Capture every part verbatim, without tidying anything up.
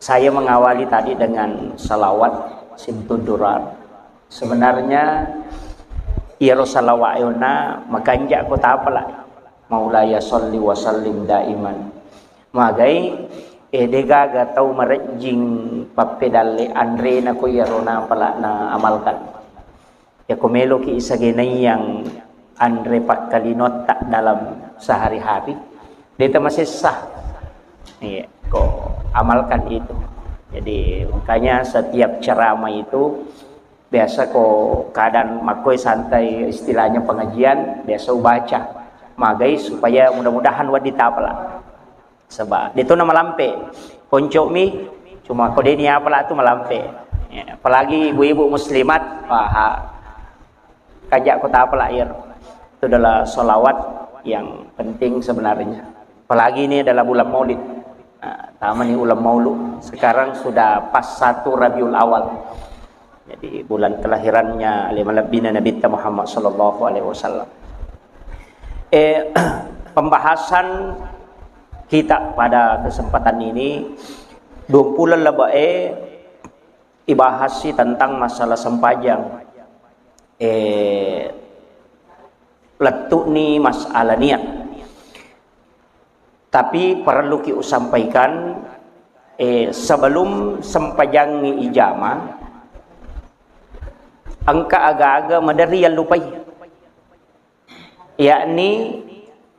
Saya mengawali tadi dengan salawat simtudurar. Sebenarnya iyaro salawat yona makanja ko tapala. Maulaya salli wa sallim daiman. Magai, eh, degaga tau marejjing pappedalle anrena ko iyaro napala na amalkan. Yako meloki isagenai yang anre pakkalinotta dalam sehari-hari, deta masessa. Iya, ko amalkan itu. Jadi makanya setiap ceramah itu biasa ko keadaan makkoi santai, istilahnya pengajian, biasa ubaca. Magai supaya mudah-mudahan wedding tapala. Saba de to na malampe. Koncomi, cuma ko de ni apala tu malampe. Ya, apalagi ibu-ibu muslimat, wah, kajak ko tapala iyaro. Itu adalah salawat yang penting sebenarnya. Apalagi ini adalah bulan Maulid. Nah, tamani bulan Maulud. Sekarang sudah pas satu Rabiul Awal. Jadi bulan kelahirannya ale malebbina Nabitta Muhammad sallallahu alaihi wasallam. Eh, pembahasan kita pada kesempatan ini, dua puluh lebih, eh, ibahasi tentang masalah sempajang. Eh, lettu'ni masalah niat. Tapi perlu ki usampaikan, eh, sebelum sempajangngi ijama, engka aga-aga maderri yallupai, yakni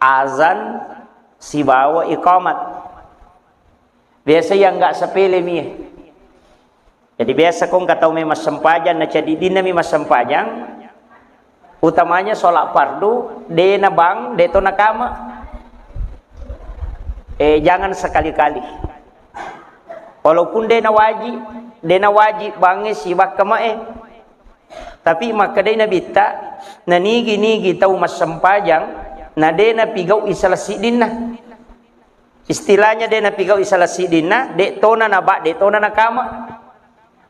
azan sibawa iqamat. Biasa yang nggak sepele mi. Jadi biasa ko engka tau mai massempajang, na ceddiddinna mi massempajang, utamanya sholat fardu, de na bang, de to na kama. Eh, jangan sekali-kali. Walaupun de na wajib, de na wajib bangngi sibawa kamae. Tapi makkedai Nabitta, na nigi-nigi tau massempajang, na de na pigau isala siddinna. Istilahnya de na pigau isala siddinna, de tona na ba, de tona na kama.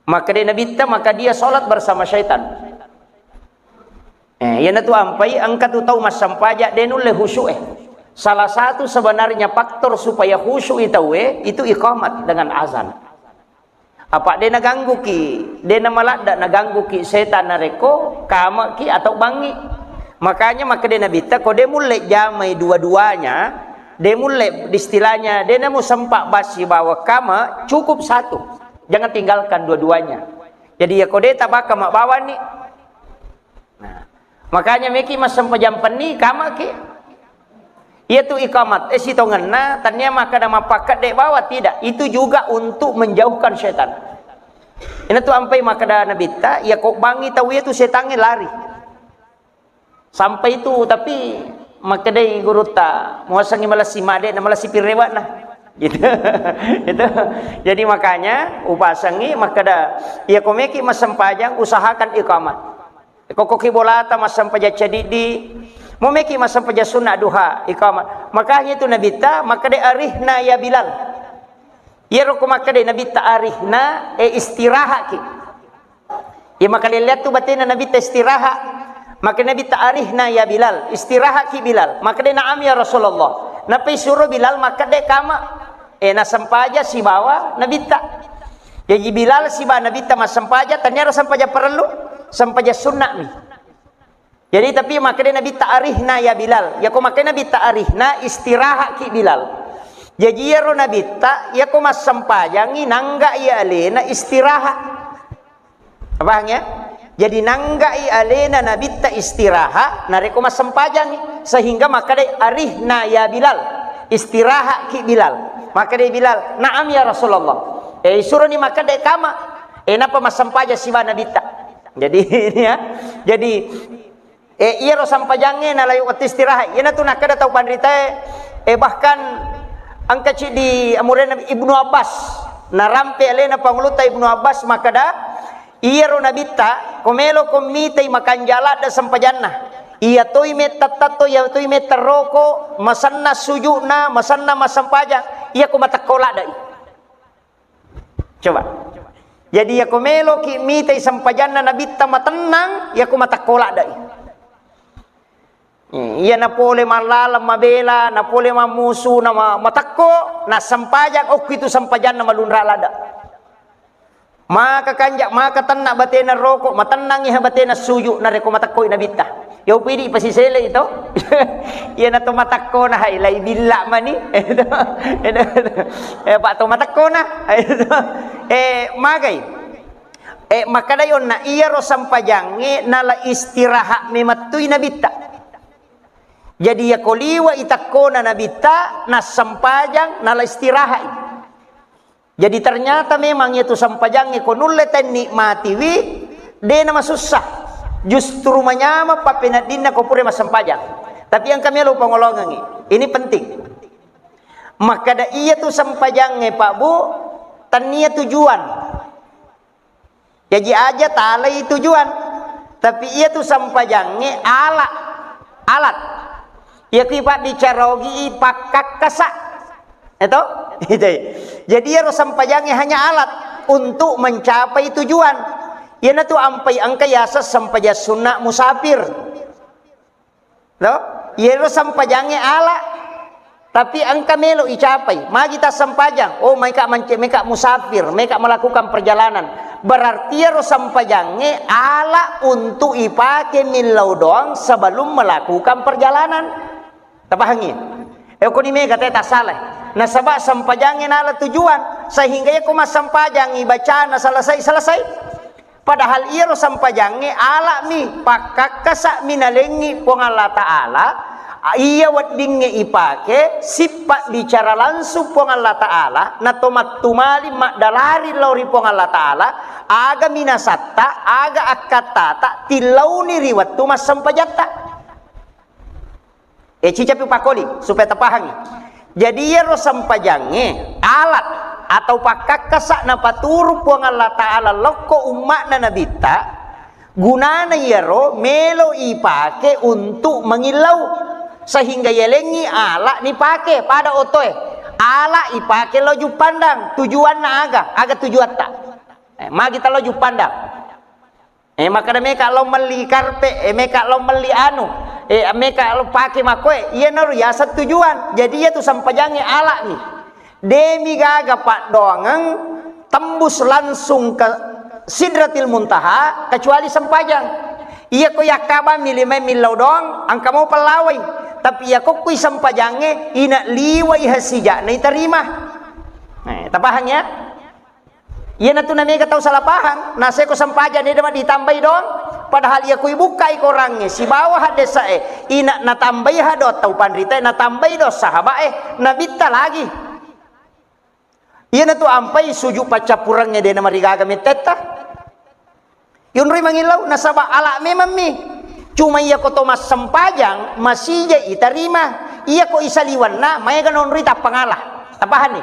Maka de Nabitta, maka dia sholat bersama syaitan. Eh, iyanatu ampai engka tu tau massempajang de nulle khusyuk eh. Salah satu sebenarnya faktor supaya khusyuk i tau eh, itu iqamat dengan azan. Apa de nagangguki, de namaladda nagangguki setan narekko kamaki atau bangngi. Makanya makkeda Nabitta, ko de mulle jamai dua-duanya, de mulle istilahnya, de namu sempat basi bawa kama, cukup satu. Jangan tinggalkan dua-duanya. Jadi ya ko de tabaka mabawani. Nah, makanya meki massempajang penni kamaki. Iyatu iqamat, eh, sitongenna, tania makkeda mappakkedde bawa, tidak. Itu juga untuk menjauhkan setan. Inatu ampai makkeda Nabitta, iya ko bangngi tau iyatu setangnge lari. Sampai itu, tapi makkedai gurutta, muasengngi malessi made na malessi pirewakna. Gitu. Itu. Jadi makanya upasengngi makkeda, iya ko meki massempajang, usahakan iqamat. Kokkoki bolata massempajang cadiddi, momeki massempajang sunna duha, iqamah. Makanya itu Nabitta makkeda, "Arihna ya Bilal." Iyaro ko makkeda Nabitta, "Arihna," eh, istirahaki. Iya makalelleang tu batena Nabitta istirahat. Makkeda Nabitta, "Arihna ya Bilal, istirahaki Bilal." Makkeda, "Na'am ya Rasulullah." Napai suro Bilal makkeda, "Kama." Eh, nasempaja sibawa Nabitta. Jaji Bilal sibawa Nabitta massempajang, taniaro sempajang parellu, sempajang sunnami. Jadi, tapi makkeda Nabitta, "Arihna ya Bilal." Yako makkeda Nabitta, "Arihna," istirahaki Bilal. Jaji, iyaro Nabitta, yako massempajangi, nanggai alena istirahat. Paham ya? Jadi nanggai alena Nabitta istirahat, narekko massempajangi, sehingga makkeda, "Arihna ya Bilal, istirahaki Bilal." Makkeda Bilal, "Na'am ya Rasulullah." Eh, suroni makkeda kama. Eh, napa massempajang siba Nabitta. Jadi ini ya. Jadi, eh, iyaro sempajangnge nalai wettu istirahat. Iyanatu nakkeda tau panritae, eh, bahkan engka ciddi amurena Ibnu Abbas. Narampe alena Pangulutta Ibnu Abbas makkeda, "Iyaro Nabitta, ko meloko mitai makanja ladde sempajanna. Iya toi metta tatto, iya toi metta roko, masenna sujukna, masenna massempajang, iya ko matekko laddei." Coba. Jadi, yako meloki mitai sempajanna Nabitta matennang, yako matekko laddei. Iya napole mallaleng mabela, napole mammusu, na ma-, matekko, nassempajang, okki tu sempajanna malunra ladde. Maka kanja, maka tenna batena roko, matennangi ha batena suju, narekko matekkoi nabitta. Yo pidi pasisele itu. Iya nato matekkona hai lai billa mani. Eh, Pak to matekkona. Eh, magai. Eh, makkada yonna iyaro sempajangnge nala istirahat memettui nabitta. Jadi, iyako liwa itekkona nabitta, nassempajang, nala istirahat. Jadi, ternyata memang iyatu sempajangnge ko nulle tennikmatiwi, de namasussa. Justru manyameng pappeneddinna ko pura massempajang. Tapi engka melo pangolongengngi. Ini penting. Makkada iyatu sempajangnge, Pak Bu, tennia tujuan. Jaji aja talai tujuan. Tapi iyatu sempajangnge ala, alat. Iyako ipabbicara ogi i pakkakkasa. Eto? Jadi iyaro sempajangnge hanya alat untuk mencapai tujuan. Iyanatu ampai engka yaseng sempajang sunna musafir. To? Iyaro sempajangnge ala, tapi engka melo icapai. Magi tassempajang? Oh, meka mance-, meka musafir, meka melakukan perjalanan. Berarti iyaro sempajangnge ala untuk ipake millau doang sebelum melakukan perjalanan. Tapahangi? Eh, koni mega te tassalai. Nasaba sempajangnge nala tujuan, sehingga iyako massempajang ibacana selesai-selesai. Padahal iyaro sempajangnge ala'mi, pakkakkasa'mi nalengngi Puang Allah Ta'ala, iya weddingnge ipake sippa bicara langsung Puang Allah Ta'ala, nato mattumali maddalari lao ri Puang Allah Ta'ala, aga minasatta, aga akkattata, tillauni ri wettu massempajatta. Eh, cicapi pakoli, supaya tapahangi. Jadi, iyaro sempajangnge alat atau pakkakkasa napaturu Puang Allah Ta'ala lokko umma'na Nabitta, gunana iyaro melo ipake untuk mangillau, sehingga yalengngi ala nipake pada otoe. Ala ipake lao Juppandang, tujuanna aga? Aga tujuatta? Eh, magi talo Juppandang? Eh, makkeda meka lao melli karpe, eh, meka lao melli anu, eh, meka lao pake makkoe, iyanaro yaseng tujuan. Jadi, iyatu sempajangnge ala'mi. Demi gaga paddoangeng tembus langsung ke Sidratil Muntaha, kecuali sempajang. Iyako yakkabammi limai millau doang, engka mau pellawai. Tapi iyako kui sempajangnge, ina liwai hasija'na itarima. Eh, tapahang ya? Iyanatu namega tau salah pahang, naseko sempajang de ditambai doang, padahal iya kui bukkai korangnge sibawa haddesa'e, ina natambai ha doang tau panritae, natambai doang sahaba'e, nabitta lagi. Iyanatu ampai suju paccappurengnge de namarigaga mettetta. Yonroi mangillau, nasaba ala memammi. Cuma iyako to massempajang, masija itarima. Iyako isaliwanna, maega nonroi tappangala. Tapahanni?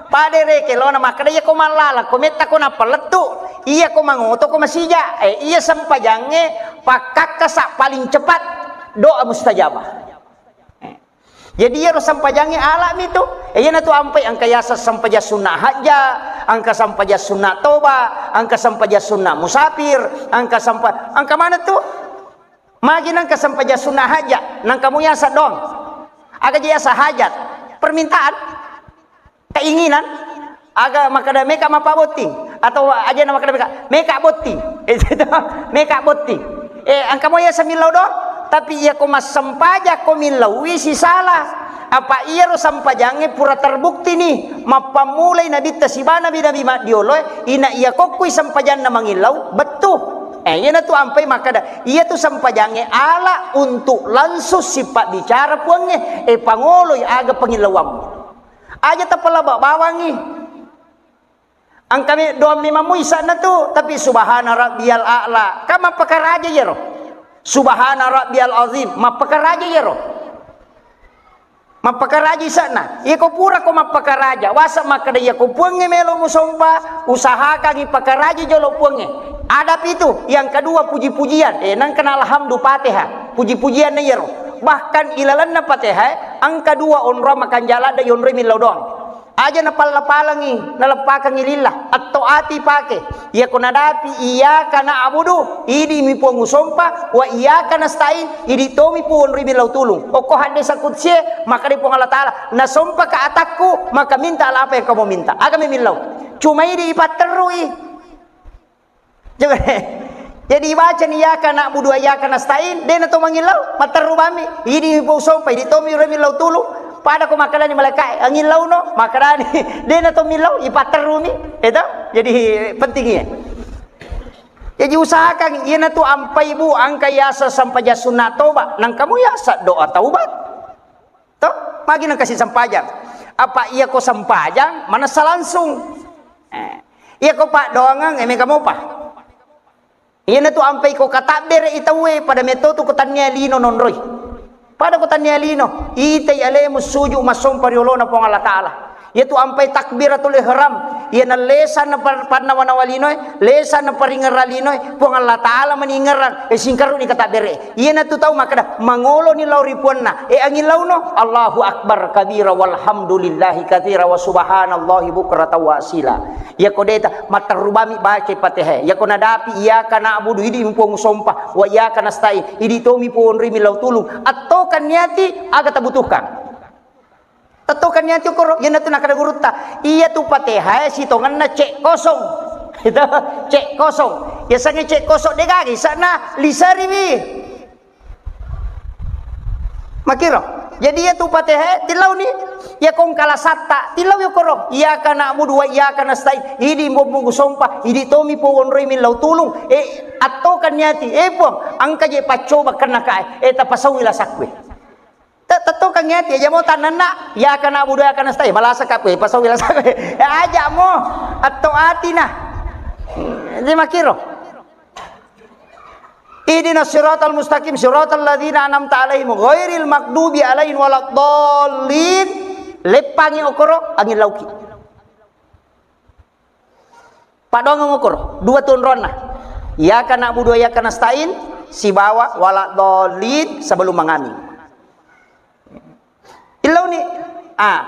Pada reke lona makkeda, iyako mallala, ko metta ko nappa lettu, iyako mangoto ko masija. Eh, iya sempajangnge pakkakkasa paling cepat doa mustajabah. Eh. Jadi iyaro sempajangnge ala'mi tu. Eh, iyanatu ampai engka yaseng sempajang sunna hajja, engka sempajang sunna toba, engka sempajang sunna musafir, engka sempa-, engka mana tu? Magi nengka sempajang sunna hajja, nengka mu yaseng doang. Aga je yaseng hajat? Permintaan? Keinginan? Aga makkeda meka mapabotting? Atau ajana makkeda meka, meka botting? Itu, meka botting. Eh, engka mo yaseng millau doang, tapi iyako massempajang ko millaui sisala. Apa iyaro sempajangnge pura terbukti ni, mappammulai nabitta siba nabi-nabi maddioloe, ina iyako kui sempajanna mangillau, bettu. Eh, iyanatu ampai makkeda, iyatu sempajangnge ala untuk langsung sipabbicara Puangnge, eh, pangoloi aga pangillauammu. Aja tapalaba bawangngi. Engka me-, doang memang muisa'na tu, tapi subhana rabbiyal a'la. Kan mappakaraja iyaro. Subhana rabbiyal azim, mappakaraja iyaro. Mappakaraja isa'na. Iyako pura ko mappakaraja, wasa makkeda iyako Puangnge melo musompa, usahakangi pakaraja jolo Puangnge. Adapi itu, yang kedua puji-pujian. Eh, nangkana alhamdu Fatihah. Puji-pujianna iyaro. Bahkan ilalenna Fatihah, engka dua onrong makanjala ada yonroi millau doang. Aja napalla-palangi, naleppakengngi lillah. Atto ati pake. Iyako nadapi iyyaka na'budu, idi mi Puang usompa, wa iyyaka nasta'in, idi tomi Puang onroi millau tulung. Okko haddesa kutsie, makkeda Puang Allah Ta'ala, nasompaka atakku, maka mintalah apa yang kamu minta. Aga mi millau. Cuma idi ipatterrui. Coba. Jadi ibacani iyyaka na'budu wa iyyaka nasta'in, dena to mangillau, matterru bammi. Idi mi Puang usompa, idi tomi onroi millau tulung. Pada ko makkedani malaikae, angillauno, makkedani, dena to millau, ipatterrumi. Itu. Jadi penting iya. Jadi usahakan, iyanatu ampai bu, engka yaseng sempajang sunna toba, nangkamu yaseng doa taubat. To, magi nengka sisempajang. Apa iyako sempajang, manessa langsung. Eh, iyako paddoangeng, eh, mega mopa. Iyanatu ampai ko katabbere i tauwe, pada metto tu ko tannia lino nonroi. Pada ko tannia lino, itai alemu suju massompa ri olona Puang Allah Ta'ala. Iyatu ampai takbiratul ihram, iyana lesa na par-, pannawa-nawa linoe, lesa na paringerra linoe, Puang Allah Ta'ala maningerang, eh, singkaruni katabbere. Iyanatu tau makkeda, mangoloni lao ri puanna, e angillauno, Allahu Akbar kabira walhamdulillahi katsira wa subhanallahi bukratan wa asila. Iyako deta, matterru bammi baca Fatihah. Iyako nadapi, iyyaka na'budu, idi mi Puang usompa, wa iyyaka nasta'in, idi tomi Puang onroi millau tulung. Attokan niati, aga tabutuhkan. Tettokan niati okoro, iyanatu nakkeda gurutta. Iyatu Fatihah e sitongenna cek kosong. Itu, cek kosong. Yasengnge cek kosong de gaga isana lisariwi. Makiro. Jadi iyatu Fatihah e tillauni. Iyako engka lasatta, tillau okoro. Iyyaka na'budu wa iyyaka nasta'in. Idi mi Puang usompa, idi tomi Puang onroi millau tulung. Eh, attokan niati. Eh, Puang, engka je paccoba kennakae. Eh, tapasauwi lasakku e. Te-, tettokangngi ati, aja mo tannanna, iyyaka na'budu wa iyyaka nasta'in, malasa ka kue, pasau wilasa kue. Eh, aja mo, atto atina. Jadi makiro. Ihdinas siratal mustaqim, siratal ladzina an'amta 'alaihim, ghairil maghdubi 'alaihim waladdallin. Leppangi okoro, angin lauki. Paddoangeng okoro, dua tu onronna. Iyyaka na'budu wa iyyaka nasta'in, sibawa waladdallin sebelum mangami. Illauni, ah,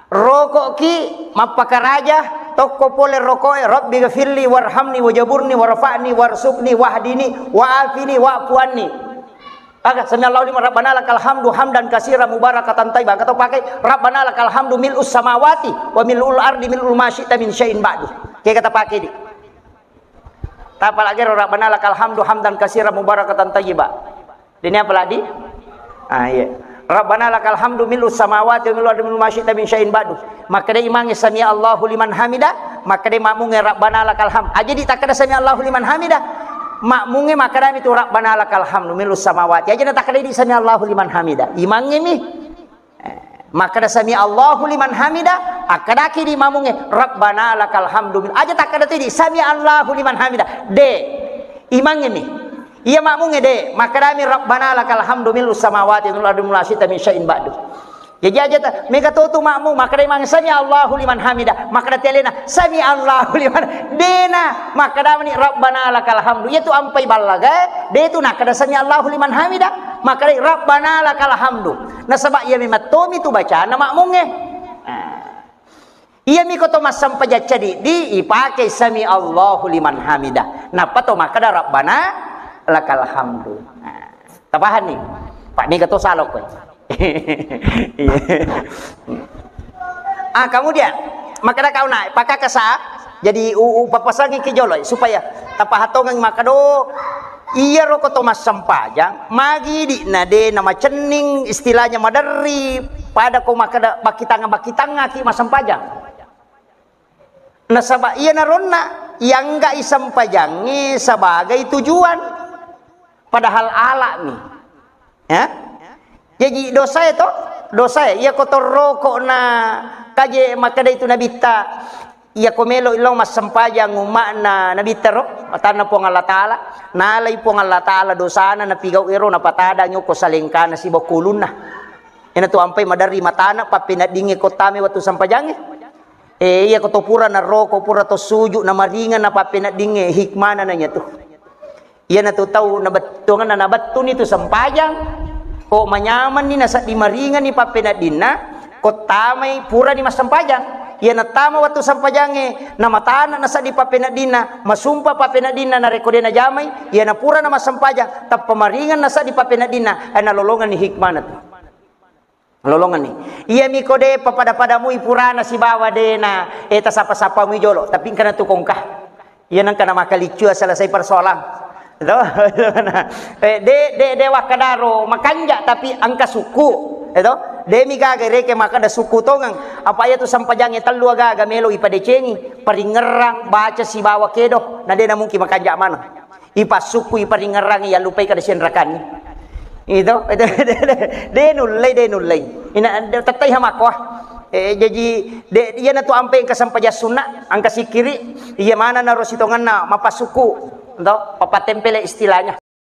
roko'ki mappakaraja, tokko pole roko'e, Rabbi ghafirli warhamni wajaburni warfa'ni warzuqni wahdini wa'afini wa'fu anni. Aga, sami Allahu liman, Rabbana lakal hamdu hamdan katsiran mubarakatan thayyiban. Kata pakai, Rabbana lakal hamdu mil'us samawati wa mil'ul ardi mil'u ma syi'ta min syai'in ba'du. Kega tapake di. Tapalagero, Rabbana lakal hamdu hamdan katsiran mubarakatan thayyiban. Dini apa lagi? Ah, iya. Rabbana lakal hamdu mil'us samawati wa mil'ul ardi mil'u ma syi'ta min syai'in ba'du. Makkeda imangnge sami Allahu liman hamida, makkeda makmungnge Rabbana lakal hamd. Aja di takkeda sami Allahu liman hamida. Makmungnge makkedami tu Rabbana lakal hamdu mil'us samawati. Aja na takkeda di sami Allahu liman hamida. Imangnge mi. Eh, makkeda sami Allahu liman hamida, akkedaki di makmungnge Rabbana lakal hamdu mil-, aja takkeda tu di sami Allahu liman hamida. De. Imangnge mi. Iya makmungnge de. Makkedami Rabbana lakal hamdu mil'us samawati wa mil'ul ardi mil'u ma syi'ta min syai'in ba'du. Jaji aja ta, mega to tu makmu, makkeda imang sami Allahu liman hamida, makkeda telena sami Allahu liman, dena, makkeda mani Rabbana lakal hamdu. Iya tu ampai ballaga, de tu nakkeda sami Allahu liman hamida, makkeda Rabbana lakal hamdu. Nasaba iya mi mattomi tu bacana makmungnge. Nah. Iya mi ko to massempajang cadiddi, ipake sami Allahu liman hamida. Nappa to makkeda Rabbana lakal hamdu. Nah. Tapahanni? Pak, mega to salok kowe. Iya. Ah, kemudian, makkeda kau na, pakakasa, jadi u-, u-, papasangi ki jolo, supaya tapahatongeng makkeda, iyaro ko to massempajang, magi di na de na macenning, istilahnya maderri, pada ko makkeda bakitanga-bakitanga ki massempajang. Nasaba iyanaronna iangga'i sempajangnge sebagai tujuan, padahal ala'mi. Ya? Jaji dosae to, dosae. Iya ko torroko na kaje makkeda itu nabitta, iya ko melo illau massempajang umma'na nabitta ro, matanna Puang Allah Ta'ala, nalai Puang Allah Ta'ala dosana napigau ero napatadang ko salengkana sibawa kulunna. Ena tu ampai maderri matana pappeneddingnge ko tame wettu sempajangnge. Eh, iya ko to pura naroko, pura to suju, namaringeng, napappeneddingnge, hikmana na iyatu. Iyanatu tau nabettuangenna nabettuni tu sempajang, ko manyamanni nasedding maringenni pappeneddinna, ko tamai purani massempajang. Iya nattama wettu sempajangnge, namatana nasaddi pappeneddinna, masumpa pappeneddinna, narekko de najamai, iya napura namassempajang, tappa maringeng nasaddi pappeneddinna, eh, nalolongenni hikmana tu. Nalolongenni. Iyami ko de papada-padamui purana sibawa de na, eh, tasapa-sapamui jolo, tapi engka natu kongka. Iya nengka namakaliccu selesai persoalan. To? Eh, de, de, de wakkadaro makanja tapi engka sukku. Eh, to? De mi gaga reke makkada sukku tongeng. Apa iya tu sempajangnge tellu agaga melo ipadecengi, paringerrang, baca sibawa kedo. Na de namungkin makanja mana. Ipassukku, iparingerrang, iyallupai kada sienrakanni. Itu, itu, de nullei, de nullei. Ina, de, tettai hamakko. Eh, jaji, de, iyana tu ampe engka sempajang sunna, engka sikkiri, iya mana naro sitongenna mapassukku, to, papattempele istilahnya.